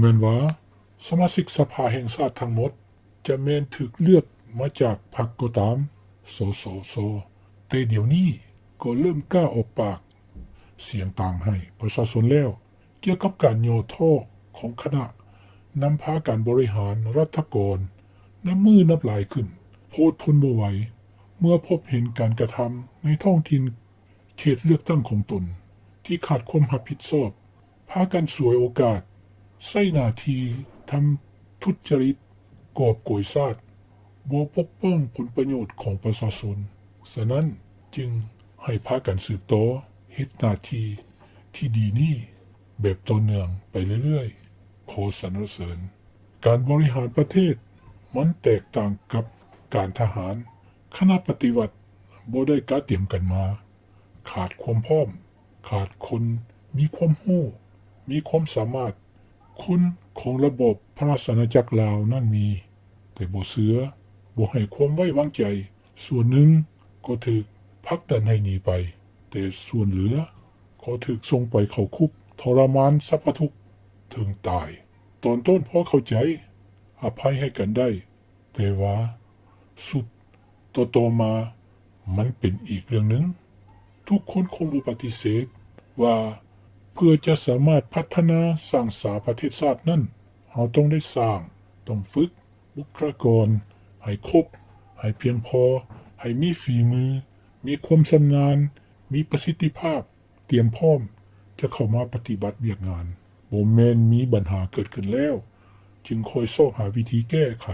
ແມ່ນວ່າສະມາຊິກສະພາແຫ່ງຊາດທັງໝົດ ຈະແມ່ນຖືກເລືອກມາຈາກພັກກໍຕາມ ສສຊ ແຕ່ດຽວນີ້ກໍເລີ່ມກ້າອອກປາກສຽງຕ່າງໃຫ້ປະຊາຊົນແລ້ວ ກ່ຽວກັບການຫຍໍ້ທໍ້ຂອງຄະນະນຳພາການບໍລິຫານລັດຖະກອນ ນັບມື້ນັບຫຼາຍຂຶ້ນ. ໂພດທົນບໍ່ໄຫວ ເມື່ອພົບເຫັນການກະທຳໃນທ້ອງຖິ່ນເຂດເລືອກຕັ້ງຂອງຕົນ ທີ່ຂາດຄວາມຮັບຜິດຊອບ ພາກັນສວຍໂອກາດ ໃຊ້ໜ້າທີ່ທຳທຸດຈະລິດ ກອບໂກຍຊາດ ບໍ່ປົກປ້ອງຜົນປະໂຫຍດຂອງປະຊາຊົນ. ສະນັ້ນຈຶ່ງໃຫ້ພາກັນສືບຕໍ່ເຮັດໜ້າທີ່ທີ່ດີນີ້ແບບຕໍ່ເນື່ອງໄປເລື້ອຍໆ. ຂໍສັນລະເສີນ. ການບໍລິຫານປະເທດມັນແຕກຕ່າງກັບການທະຫານ. ຄະນະປະຕິວັດບໍ່ໄດ້ກະຕຽມກັນມາ. ຂາດຄວາມພ້ອມ, ຂາດຄົນມີຄວາມຮູ້, ມີຄວາມສາມາດ. ຄົນຂອງລະບອບພະລາຊະອານາຈັກລາວນັ້ນມີ, ແຕ່ບໍ່ເຊື່ອ, ບໍ່ໃຫ້ຄວາມໄວ້ວາງໃຈ. ສ່ວນໜຶ່ງກໍຖືກຜັກດັນໃຫ້ໜີໄປ, ແຕ່ສ່ວນເຫຼືອກໍຖືກສົ່ງໄປເຂົ້າຄຸກທໍລະມານສັບພະທຸກເຖິງຕາຍ. ຕອນຕົ້ນພໍເຂົ້າໃຈ, ອະໄພໃຫ້ກັນໄດ້, ແຕ່ວ່າຊຸດຕໍ່ໆມາມັນເປັນອີກເລື່ອງໜຶ່ງ. ທຸກຄົນຄົງບໍ່ປະຕິເສດວ່າ ເພື່ອຈະສາມາດພັດທະນາສ້າງສາປະເທດຊາດນັ້ນ, ເຮົາຕ້ອງໄດ້ສ້າງ, ຕ້ອງຝຶກບຸກຄະລາກອນໃຫ້ຄົບ, ໃຫ້ພຽງພໍ, ໃຫ້ມີຝີມື, ມີຄວາມຊຳນານ, ມີປະສິດທິພາບ. ຕຽມພ້ອມຈະເຂົ້າມາປະຕິບັດວຽກງານ. ບໍ່ແມ່ນມີບັນຫາເກີດຂຶ້ນແລ້ວ ຈຶ່ງຄ່ອຍຊອກຫາວິທີແກ້ໄຂ.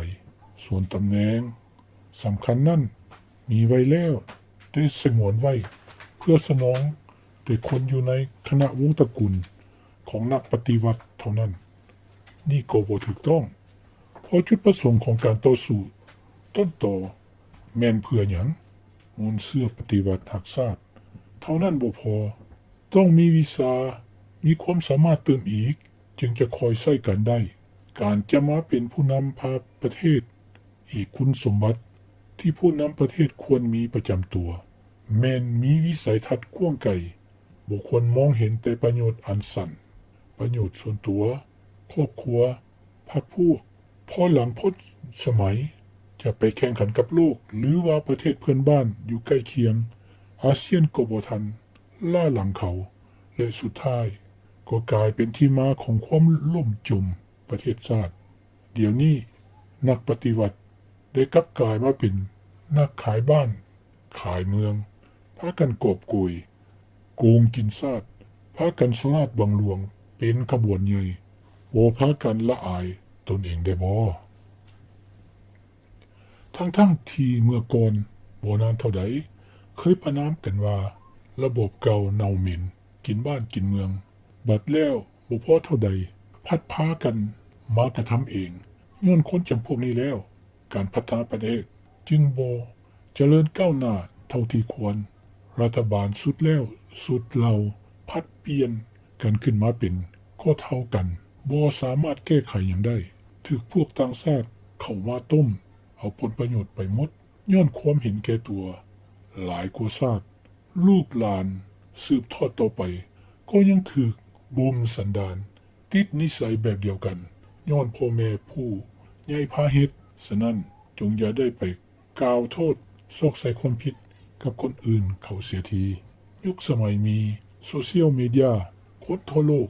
ສ່ວນຕຳແໜ່ງສຳຄັນນັ້ນມີໄວ້ແລ້ວ, ແຕ່ສະຫງວນໄວ້ເພື່ອສະໜອງແຕ່ຄົນຢູ່ໃນຄະນະວົງຕະກຸນຂອງນັກປະຕິວັດເທົ່ານັ້ນ, ນີ້ກໍບໍ່ຖືກຕ້ອງ. ເພາະຈຸດປະສົງຂອງການຕໍ່ສູ້ຕົ້ນຕໍແມ່ນເພື່ອຫຍັງ? ມູນເຊື້ອປະຕິວັດຮັກຊາດເທົ່ານັ້ນບໍ່ພໍ, ຕ້ອງມີວິຊາ, ມີຄວາມສາມາດຕື່ມອີກ, ຈຶ່ງຈະຄ່ອຍໃຊ້ການໄດ້. ການຈະມາເປັນຜູ້ນຳພາປະເທດ, ອີກຄຸນສົມບັດທີ່ຜູ້ນຳປະເທດຄວນມີປະຈຳຕົວ ແມ່ນມີວິໄສທັດກວ້າງໄກ, ບໍ່ຄວນມອງເຫັນແຕ່ປະໂຫຍດອັນສັ້ນ, ປະໂຫຍດສ່ວນຕົວ, ຄອບຄົວ, ພັກພວກ. ພໍຫຼັງພົ້ນສະໄໝຈະໄປແຂ່ງຂັນກັບໂລກ ຫຼືວ່າປະເທດເພື່ອນບ້ານຢູ່ໃກ້ຄຽງ, ອາຊຽນກໍບໍ່ທັນລ້າຫຼັງເຂົາ ແລະ ສຸດທ້າຍກໍກາຍເປັນທີ່ມາຂອງຄວາມລົ້ມຈົມປະເທດຊາດ. ດຽວນີ້ນັກປະຕິວັດໄດ້ກັບກາຍມາເປັນນັກຂາຍບ້ານ ຂາຍເມືອງ, ພາກັນກອບໂກຍ, ໂກງກິນຊາດ, ພາກັນສະຫຼາດບັງຫຼວງເປັນຂະບວນໃຫຍ່, ບໍ່ພາກັນລະອາຍຕົນເອງໄດ້ບໍ? ທັງໆທີ່ເມື່ອກ່ອນບໍ່ນານເທົ່າໃດ ເຄີຍປະນາມກັນວ່າລະບອບເກົ່າເນົ່າເໝັນ, ກິນບ້ານກິນເມືອງ, ບັດແລ້ວບໍ່ພໍເທົ່າໃດ ພັດພາກັນມາກະທຳເອງ. ຍ້ອນຄົນຈຳພວກນີ້ແລ້ວ ການພັດທະນາປະເທດຈຶ່ງບໍ່ຈະເລີນກ້າວໜ້າເທົ່າທີ່ຄວນ. ລັດຖະບານຊຸດແລ້ວຊຸດເຫຼົ່າ ຜັດປ່ຽນກັນຂຶ້ນມາເປັນກໍເທົ່າກັນ, ບໍ່ສາມາດແກ້ໄຂຫຍັງໄດ້, ຖືກພວກຕ່າງຊາດເຂົ້າມາຕົ້ມເອົາຜົນປະໂຫຍດໄປໝົດ ຍ້ອນຄວາມເຫັນແກ່ຕົວຫຼາຍກວ່າຊາດ. ລູກຫຼານສືບທອດຕໍ່ໄປກໍຍັງຖືກບົ່ມສັນດານ ຕິດນິໄສແບບດຽວກັນ ຍ້ອນພໍ່ແມ່ຜູ້ໃຫຍ່ພາເຮັດ. ສະນັ້ນ, ຈົ່ງຢ່າໄດ້ໄປກ່າວໂທດຊອກໃສ່ຄວາມຜິດກັບຄົນອື່ນເຂົາເສຍທີ. ຍຸກສະໄໝມີໂຊຊຽວມີເດຍ, ຄົນທົ່ວໂລກ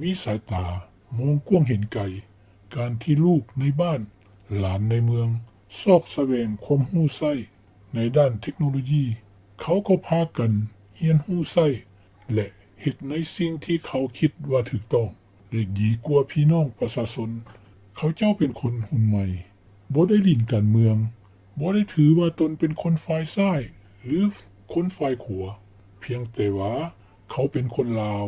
ມີສາຍຕາມອງກວ້າງເຫັນໄກ. ການທີ່ລູກໃນບ້ານ, ຫຼານໃນເມືອງ ຊອກສະແຫວງຄວາມຮູ້ໃຊ້ໃນດ້ານເທັກໂນໂລຢີ, ເຂົາກໍພາກັນຮຽນຮູ້ໃຊ້ ແລະ ເຮັດໃນສິ່ງທີ່ເຂົາຄິດວ່າຖືກຕ້ອງ ແລະ ດີກວ່າພີ່ນ້ອງປະຊາຊົນ. ເຂົາເຈົ້າເປັນຄົນຮຸ່ນໃໝ່, ບໍ່ໄດ້ຫຼິ້ນການເມືອງ, ບໍ່ໄດ້ຖືວ່າຕົນເປັນຄົນຝ່າຍຊ້າຍ ຫຼື ຄົນຝ່າຍຂວາ, ພຽງແຕ່ວ່າເຂົາເປັນຄົນລາວ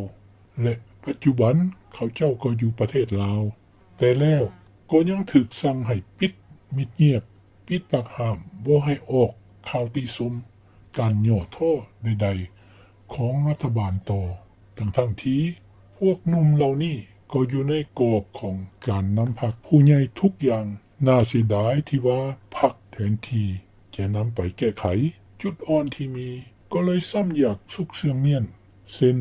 ແລະ ປັດຈຸບັນເຂົາເຈົ້າກໍຢູ່ປະເທດລາວ. ແຕ່ແລ້ວກໍຍັງຖືກສັ່ງໃຫ້ປິດມິດງຽບ, ປິດປາກຫ້າມບໍ່ໃຫ້ອອກຂ່າວຕິຊົມການຫຍໍ້ທໍ້ໃດໆຂອງລັດຖະບານຕໍ່, ທັງໆທີ່ພວກໜຸ່ມເຫຼົ່ານີ້ກໍຢູ່ໃນກອບຂອງການນຳພັກຜູ້ໃຫຍ່ທຸກຢ່າງ. ໜ້າເສຍດາຍທີ່ວ່າພັກແທນທີ່ຈະນຳໄປແກ້ໄຂຈຸດອ່ອນທີ່ມີ, ກໍເລີຍຊ້ຳຢາກຊຸກເຊື່ອງມ້ຽນ ເຊັ່ນ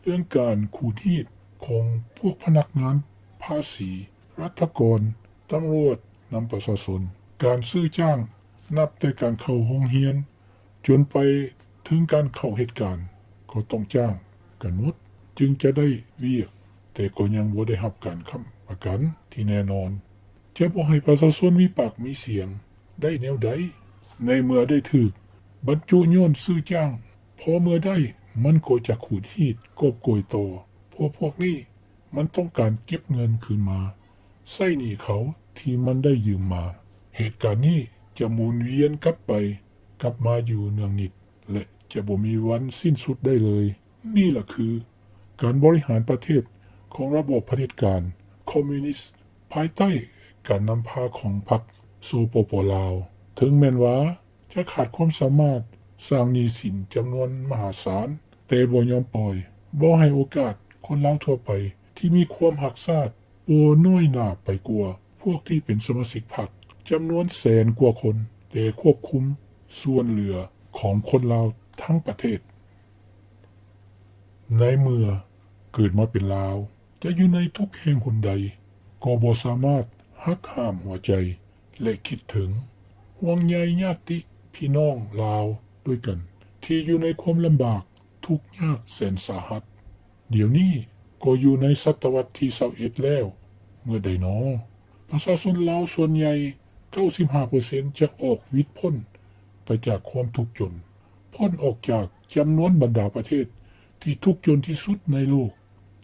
ເລື່ອງການຂູດຮີດຂອງພວກພະນັກງານ ພາສີ, ລັດຖະກອນ, ຕຳຫຼວດ, ນຳປະຊາຊົນ. ການຊື້ຈ້າງ ນັບແຕ່ການເຂົ້າໂຮງຮຽນ ຈົນໄປເຖິງການເຂົ້າເຮັດການ ກໍຕ້ອງຈ້າງກັນໝົດ ຈຶ່ງຈະໄດ້ວຽກ, ແຕ່ກໍຍັງບໍ່ໄດ້ຮັບການຄ້ຳປະກັນທີ່ແນ່ນອນ. ຈະບໍ່ໃຫ້ປະຊາຊົນມີປາກມີສຽງໄດ້ແນວໃດ ໃນເມື່ອໄດ້ຖືກບັນຈຸຍ້ອນຊື້ຈ້າງ? ພໍເມື່ອໄດ້ ມັນກໍຈະຂູດຮີດກອບໂກຍຕໍ່, ເພາະພວກນີ້ມັນຕ້ອງການເກັບເງິນຄືນມາໃຊ້ໜີ້ເຂົາທີ່ມັນໄດ້ຢືມມາ. ເຫດການນີ້ຈະໝູນວຽນກັບໄປກັບມາຢູ່ເນືອງນິດ ແລະ ຈະບໍ່ມີວັນສິ້ນສຸດໄດ້ເລີຍ. ນີ້ລະຄືການບໍລິຫານປະເທດຂອງລະບອບຜະເດັດການຄອມມິວນິດ ພາຍໃຕ້ການນຳພາຂອງພັກ ສປປ ລາວ. ເຖິງແມ່ນວ່າຈະຂາດຄວາມສາມາດສ້າງໜີ້ສິນຈຳນວນມະຫາສານ, ແຕ່ບໍ່ຍອມປ່ອຍ, ບໍ່ໃຫ້ໂອກາດຄົນລາວທົ່ວໄປທີ່ມີຄວາມຮັກຊາດ ບໍ່ນ້ອຍໜ້າໄປກວ່າພວກທີ່ເປັນສະມາຊິກພັກຈຳນວນແສນກວ່າຄົນ, ແຕ່ຄວບຄຸມສ່ວນເຫຼືອຂອງຄົນລາວທັງປະເທດ. ໃນເມື່ອເກີດມາເປັນລາວ, ຈະຢູ່ໃນທຸກແຫ່ງຫົນໃດ ກໍບໍ່ສາມາດຫັກຫ້າມຫົວໃຈ ແລະ ຄິດເຖິງ, ຫ່ວງໃຍຍາດຕິພີ່ນ້ອງລາວດ້ວຍກັນ ທີ່ຢູ່ໃນຄວາມລຳບາກທຸກຍາກແສນສາຫັດ. ດຽວນີ້ກໍຢູ່ໃນສະຕະວັດທີຊາວເອັດແລ້ວ ເມື່ອໃດນໍ ປະຊາຊົນລາວສ່ວນໃຫຍ່ ເກົ້າສິບຫ້າເປີເຊັນ ຈະອອກຫວິດພົ້ນໄປຈາກຄວາມທຸກຈົນ, ພົ້ນອອກຈາກຈຳນວນບັນດາປະເທດທີ່ທຸກຈົນທີ່ສຸດໃນໂລກ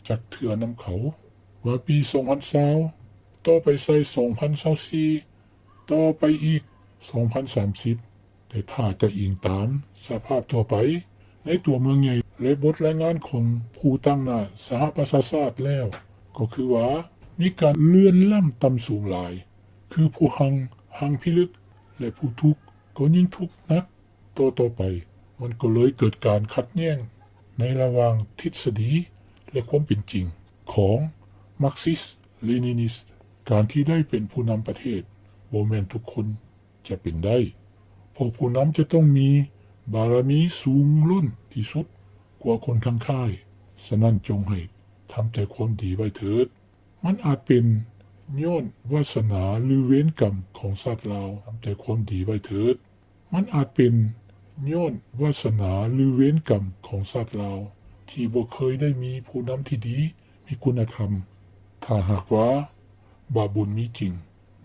ຈັກເທື່ອນຳເຂົາ ວ່າປີສອງພັນຊາວ ຕໍ່ໄປໃສ່ສອງພັນຊາວສີ່ ຕໍ່ໄປອີກສອງພັນສາມສິບ. ແຕ່ຖ້າຈະອີງຕາມສະພາບທົ່ວໄປໃນຕົວເມືອງໃຫຍ່ ແລະ ບົດລາຍງານຂອງຜູ້ຕາງໜ້າສະຫະປະຊາຊາດແລ້ວ ກໍຄືວ່າມີການເລື່ອນລ້ຳຕ່ຳສູງຫຼາຍ, ຄືຜູ້ຮັ່ງຮັ່ງພິລຶກ ແລະ ຜູ້ທຸກກໍຍິ່ງທຸກໜັກຕໍ່ໆໄປ. ມັນກໍເລີຍເກີດການຂັດແຍ້ງໃນລະຫວ່າງທິດສະດີ ແລະ ຄວາມເປັນຈິງຂອງມາກຊິສ-ເລນິນິສ. ການທີ່ໄດ້ເປັນຜູ້ນຳປະເທດ ບໍ່ແມ່ນທຸກຄົນ ຈະເປັນໄດ້, ເພາະຜູ້ນຳຈະຕ້ອງມີບາລະມີສູງລົ້ນທີ່ສຸດກວ່າຄົນທາງຄ້າຍ. ສະນັ້ນຈົ່ງໃຫ້ທຳແຕ່ຄວາມດີໄວ້ເຖີດ. ມັນອາດເປັນຍ້ອນວາສະໜາ ຫຼື ເວນກຳຂອງຊາດລາວ, ທຳແຕ່ຄວາມດີໄວ້ເຖີດ. ມັນອາດເປັນຍ້ອນວາສະໜາ ຫຼື ເວນກຳຂອງຊາດລາວ ທີ່ບໍ່ເຄີຍໄດ້ມີຜູ້ນຳທີ່ດີ, ມີຄຸນນະທຳ. ຖ້າຫາກວ່າບາບບຸນມີຈິງ,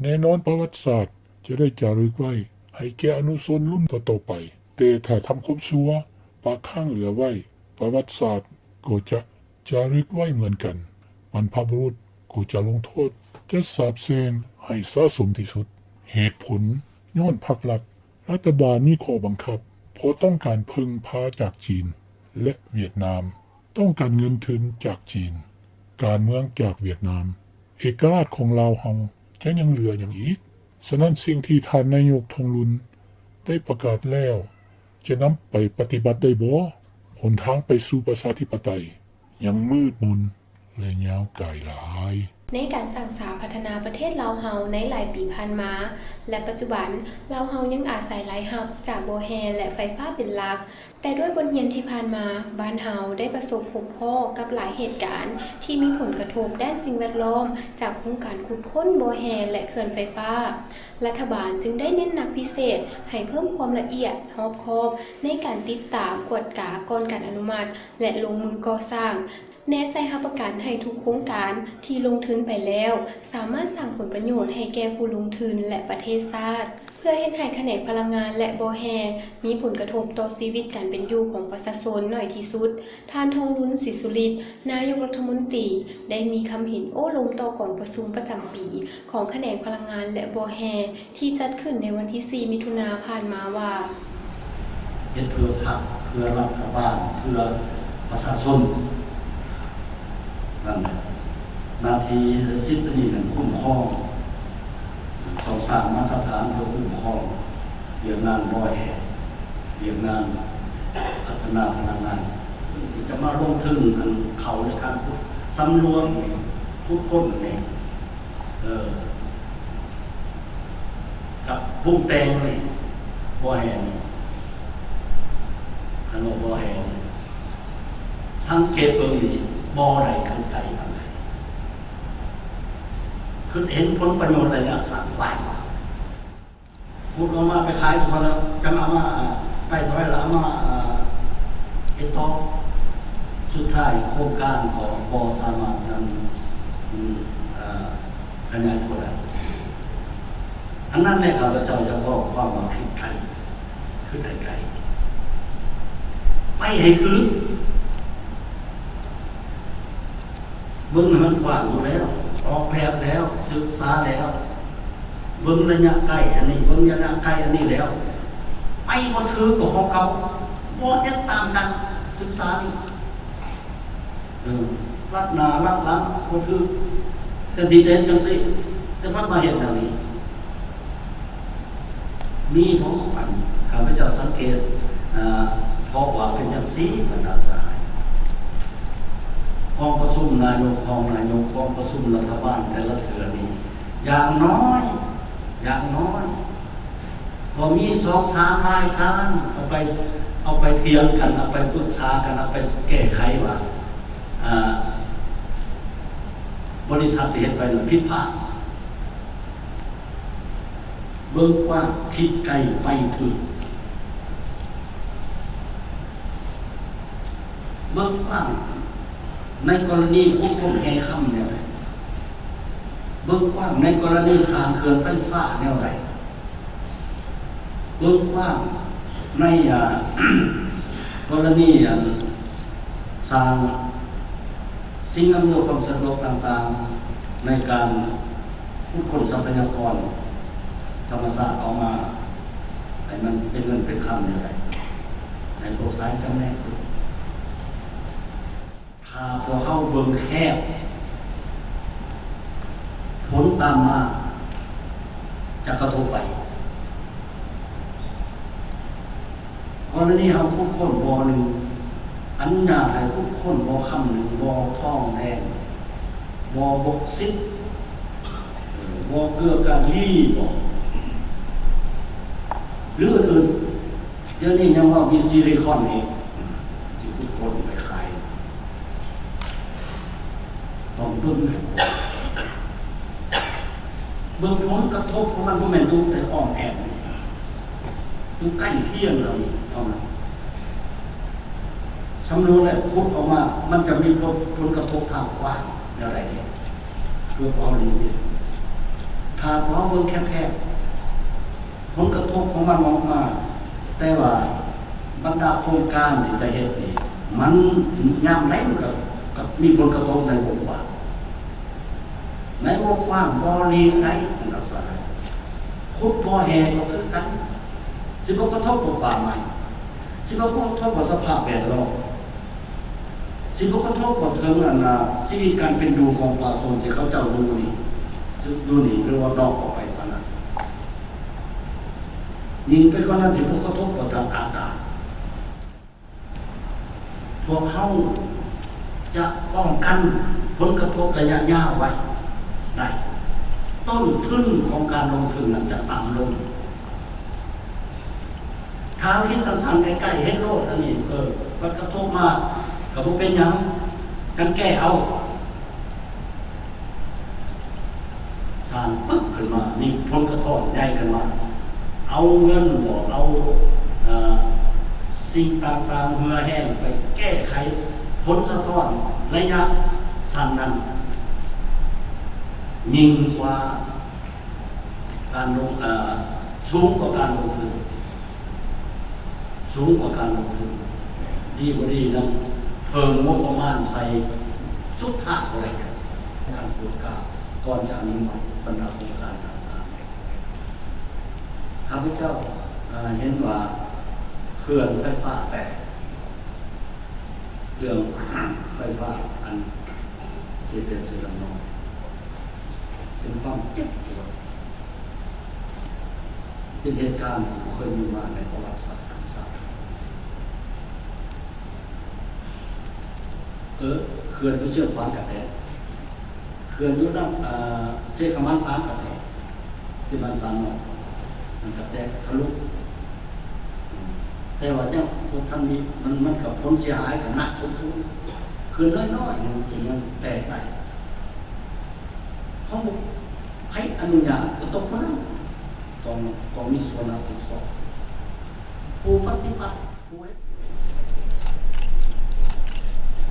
ແນ່ນອນປະຫວັດສາດຈະໄດ້ຈາລຶກໄວ້ໃຫ້ແກ່ອະນຸຊົນລຸ້ນຕໍ່ໆໄປ. ແຕ່ຖ້າທຳຄວາມຊົ່ວປະຄ້າງເຫຼືອໄວ້, ປະຫວັດສາດກໍຈະຈາລຶກໄວ້ເໝືອນກັນ. ບັນພະບຸລຸດກໍຈະລົງໂທດ, ຈະສາບແຊ່ງໃຫ້ສະສົມທີ່ສຸດ. ເຫດຜົນຍ້ອນພັກລັດ, ລັດຖະບານມີຂໍ້ບັງຄັບ ເພາະຕ້ອງການເພິ່ງພາຈາກຈີນ ແລະ ຫວຽດນາມ. ຕ້ອງການເງິນທຶນຈາກຈີນ, ການເມືອງຈາກຫວຽດນາມ, ເອກະລາດຂອງລາວເຮົາຈະຍັງເຫຼືອຫຍັງອີກ? ສະນັ້ນ, ສິ່ງທີ່ທ່ານນາຍົກ ທອງລຸນ ໄດ້ປະກາດແລ້ວ ຈະນຳໄປປະຕິບັດໄດ້ບໍ່? ຫົນທາງໄປສູ່ປະຊາທິປະໄຕຍັງມືດມົນ ແລະ ຍາວໄກຫຼາຍ. ໃນການສ້າງສາພັດທະນາປະເທດລາວເຮົາໃນຫຼາຍປີຜ່ານມາ ແລະ ປັດຈຸບັນ, ລາວເຮົາຍັງອາໄສລາຍຮັບຈາກບໍ່ແຮ່ ແລະ ໄຟຟ້າເປັນຫຼັກ. ແຕ່ດ້ວຍບົດຮຽນທີ່ຜ່ານມາ, ບ້ານເຮົາໄດ້ປະສົບພົບພໍ້ກັບຫຼາຍເຫດການທີ່ມີຜົນກະທົບດ້ານສິ່ງແວດລ້ອມຈາກໂຄງການຂຸດຄົ້ນບໍ່ແຮ່ ແລະ ເຂື່ອນໄຟຟ້າ. ລັດຖະບານຈຶ່ງໄດ້ເນັ້ນໜັກພິເສດໃຫ້ເພີ່ມຄວາມລະອຽດຮອບຄອບໃນການຕິດຕາມ, ກວດກາກ່ອນການອະນຸມັດ ແລະ ລົງມືກໍ່ສ້າງ. ແນໃສ່ຮັບປະກັນໃຫ້ທຸກໂຄງການທີ່ລົງທຶນໄປແລ້ວ ສາມາດສ້າງຜົນປະໂຫຍດໃຫ້ແກ່ຜູ້ລົງທຶນ ແລະ ປະເທດຊາດ, ເພື່ອເຮັດໃຫ້ຂະແໜງພະລັງງານ ແລະ ບໍ່ແຮ່ ມີຜົນກະທົບຕໍ່ຊີວິດການເປັນຢູ່ຂອງປະຊາຊົນໜ້ອຍທີ່ສຸດ. ທ່ານ ທອງລຸນ ສີສຸລິດ ນາຍົກລັດຖະມົນຕີ ໄດ້ມີຄຳເຫັນໂອ້ລົມຕໍ່ກອງປະຊຸມປະຈຳປີຂອງຂະແໜງພະລັງງານ ແລະ ບໍ່ແຮ່ ທີ່ຈັດຂຶ້ນໃນວັນທີສີ່ ມິຖຸນາຜ່ານມາວ່າ, ເຮັດເພື່ອພັກ, ເພື່ອລັດຖະບານ, ເພື່ອປະຊາຊົນ. ນັ້ນແຫຼະ ໜ້າທີ່ແລະສິດອັນນີ້ນັ້ນຄຸ້ມຄອງ, ຕ້ອງສ້າງມາດຕະຖານເພື່ອຄຸ້ມຄອງວຽກງານບໍ່ແຮ່, ວຽກງານພັດທະນາພະລັງງານ. ຈະມາລົງທຶນອັນເຂົ້າໃນການຂຸດ, ສຳລວມນີ້, ຂຸດຄົ້ນນີ້, ເອີ ກັບປຸງແຕ່ງນີ້ ບໍ່ແຮ່ນີ້, ຄັນວ່າບໍ່ແຮ່ນີ້, ສັງເກດເບິ່ງນີ້ ບໍ່ໄດ້ທັນໃຈປານໃດ. ຄິດເຫັນຜົນປະໂຫຍດໄລຍະສັ້ນຫຼາຍກວ່າ. ຂຸດອອກມາໄປຂາຍສະເພາະແລ້ວ ຈັ່ງເອົາມາໄຕ່ຖອຍ ແລ້ວເອົາມາເຮັດຕໍ່. ສຸດທ້າຍໂຄງການກໍບໍ່ສາມາດນຳ ເອີ ຂະຫຍາຍຕົວໄດ້. ອັນນັ້ນແຫຼະ ຂ້າພະເຈົ້າຢາກເວົ້າຄວາມວ່າຄິດໄກ ຄິດໄກ ໄປໃຫ້ຖືກ. ເບິ່ງໃຫ້ມັນກວ້າງຢູ່ແລ້ວ, ອອກແບບແລ້ວ, ສຶກສາແລ້ວ, ເບິ່ງໄລຍະໃກ້ອັນນີ້, ເບິ່ງໄລຍະໄກອັນນີ້ແລ້ວ, ໄປບໍ່ຖືກກໍຂອງເກົ່າ, ບໍ່ເຮັດຕາມການສຶກສານີ້. ເອີ ລັດໜ້າລັດຫຼັງບໍ່ຖືກ, ແທນທີ່ຈະເຮັດຈັ່ງຊີ້ ແຕ່ພັດມາເຮັດແນວນີ້. ມີບໍ່? ອັນຂ້າພະເຈົ້າສັງເກດ ເພາະວ່າເປັນຈັ່ງຊີ້ ບັນດາສະຫາຍ, ກອງປະຊຸມນາຍົກ, ຮອງນາຍົກ, ກອງປະຊຸມລັດຖະບານແຕ່ລະເທື່ອນີ້ ຢ່າງນ້ອຍ, ຢ່າງນ້ອຍ ກໍມີສອງສາມລາຍການ ເອົາໄປ, ເອົາໄປຖຽງກັນ, ເອົາໄປປຶກສາກັນ, ເອົາໄປແກ້ໄຂວ່າ ອາ ບໍລິສັດທີ່ເຮັດໄປນັ້ນຜິດພາດ. ເບິ່ງກວ້າງ, ຄິດໄກ, ໄປຖືກ. ເບິ່ງກວ້າງໃນກໍລະນີຂຸດຄົ້ນແຮ່ຄຳແນວໃດ? ເບິ່ງກວ້າງໃນກໍລະນີສ້າງເຂື່ອນໄຟຟ້າແນວໃດ? ເບິ່ງກວ້າງໃນ ອາ ກໍລະນີ ອັນ ສ້າງສິ່ງອຳນວຍຄວາມສະດວກຕ່າງໆ ໃນການຂຸດຄົ້ນຊັບພະຍາກອນທຳມະຊາດອອກມາ ໃຫ້ມັນເປັນເງິນເປັນຄຳແນວໃດ ໃຫ້ພວກສາຍຈຳແນກ. ຖ້າພວກເຮົາເບິ່ງແຄບ, ຜົນຕາມມາຈະກະທົບໄປ. ກໍລະນີເຮົາຂຸດຄົ້ນບໍ່ໜຶ່ງ, ອະນຸຍາດໃຫ້ຂຸດຄົ້ນບໍ່ຄຳໜຶ່ງ, ບໍ່ທອງແດງ, ບໍ່ບົກຊິດ, ເອີ ບໍ່ເກືອກາລີບໍ ຫຼືອື່ນໆ. ດຽວນີ້ຍັງວ່າມີຊິລິຄອນອີກ ຊິຂຸດຄົ້ນໄປຂາຍ. ຕ້ອງເບິ່ງໃຫ້ກວ້າງ, ເບິ່ງຜົນກະທົບຂອງມັນ ບໍ່ແມ່ນຢູ່ແຕ່ອ້ອມແອ້ມ, ຢູ່ໃກ້ຄຽງເຮົານີ້ເທົ່ານັ້ນ. ສຳນວນແລ້ວຂຸດອອກມາ ມັນຈະມີຜົນ, ຜົນກະທົບທາງກວ້າງແນວໃດແດ່ ເພື່ອເຮົາຫຼີກລ້ຽງ. ຖ້າເຮົາເບິ່ງແຄບໆ ຜົນກະທົບຂອງມັນອອກມາ, ແຕ່ວ່າບັນດາໂຄງການທີ່ຈະເຮັດນີ້ ມັນຍາມໃດມັນກໍ, ກໍມີຜົນກະທົບໃນວົງກວ້າງ. ໃນວົງກວ້າງບໍ່ຫຼີກໄດ້ ອັນຕະລາຍ. ຂຸດບໍ່ແຮ່ກໍຄືກັນ, ຊິບໍ່ກະທົບກັບປ່າໄມ້, ຊິບໍ່ກະທົບກັບສະພາບແວດລ້ອມ, ຊິບໍ່ກະທົບກັບເຖິງ ອັນນ່າ ຊີວິດການເປັນຢູ່ຂອງປະຊາຊົນທີ່ເຂົາເຈົ້າຢູ່ນີ້, ຢູ່ນີ້ ຫຼືວ່ານອກອອກໄປປານນັ້ນ. ຍິ່ງໄປກວ່ານັ້ນ ຊິບໍ່ກະທົບກັບທາງອາກາດ. ພວກເຮົາຈະປ້ອງກັນຜົນກະທົບໄລຍະຍາວໄວ້ໄດ້. ຕົ້ນທຶນຂອງການລົງທຶນນັ້ນຈະຕ່ຳລົງ. ຖ້າເຮົາຄິດສັ້ນໆ ໃກ້ໆ ເຮັດໂລດອັນນີ້, ເອີ, ມັນກະທົບມາກໍບໍ່ເປັນຫຍັງ, ຈັ່ງແກ້ເອົາ. ສ້າງປຶບຂຶ້ນມາ, ມີຜົນກະທ້ອນໃຫຍ່ຂຶ້ນມາ, ເອົາເງິນບໍ, ເອົາ, ເອີ, ສິ່ງຕ່າງໆ ເຫື່ອແຮງໄປແກ້ໄຂຜົນສະທ້ອນໄລຍະສັ້ນນັ້ນ ຍິ່ງກວ່າການລົງ, ເອີ, ສູງກວ່າການລົງທຶນ. ສູງກວ່າການລົງທຶນ. ດີບໍ່ດີນຳ ເພີ່ມງົບປະມານໃສ່ສຸດທ້າຍບໍ່ໄດ້ ການກວດກາ ກ່ອນຈະອະນຸມັດບັນດາໂຄງການຕ່າງໆ. ຂ້າພະເຈົ້າ ເອີ ເຫັນວ່າເຂື່ອນໄຟຟ້າແຕກ, ເຂື່ອນໄຟຟ້າອັນເຊເປັນເຊລຳນອງ ເປັນຄວາມເຈັບປວດ. ເປັນເຫດການທີ່ບໍ່ເຄີຍມີມາໃນປະຫວັດສາດຂອງຊາດ. ເອີ ເຂື່ອນຢູ່ຊຽງຂວາງກະແຕກ, ເຂື່ອນຢູ່ນຳ, ເອີ, ເຊກະໝານສາມກະແຕກ, ເຊກະໝານສາມນ້ອຍ ມັນກະແຕກທະລຸ. ແຕ່ວ່າຍັງບໍ່ທັນມີ, ມັນ, ມັນກະຜົນເສຍຫາຍກະໜັກສົມຄວນ. ເຂື່ອນນ້ອຍໆ ໜຶ່ງ ເປັນຫຍັງແຕກໄດ້? ເຮົາບໍ່ ໃຜອະນຸຍາດກໍຕ້ອງຜູ້ນັ້ນ ຕ້ອງ ຕ້ອງມີສ່ວນຮັບຜິດຊອບ. ຜູ້ປະຕິບັດ ຜູ້ເຮັດ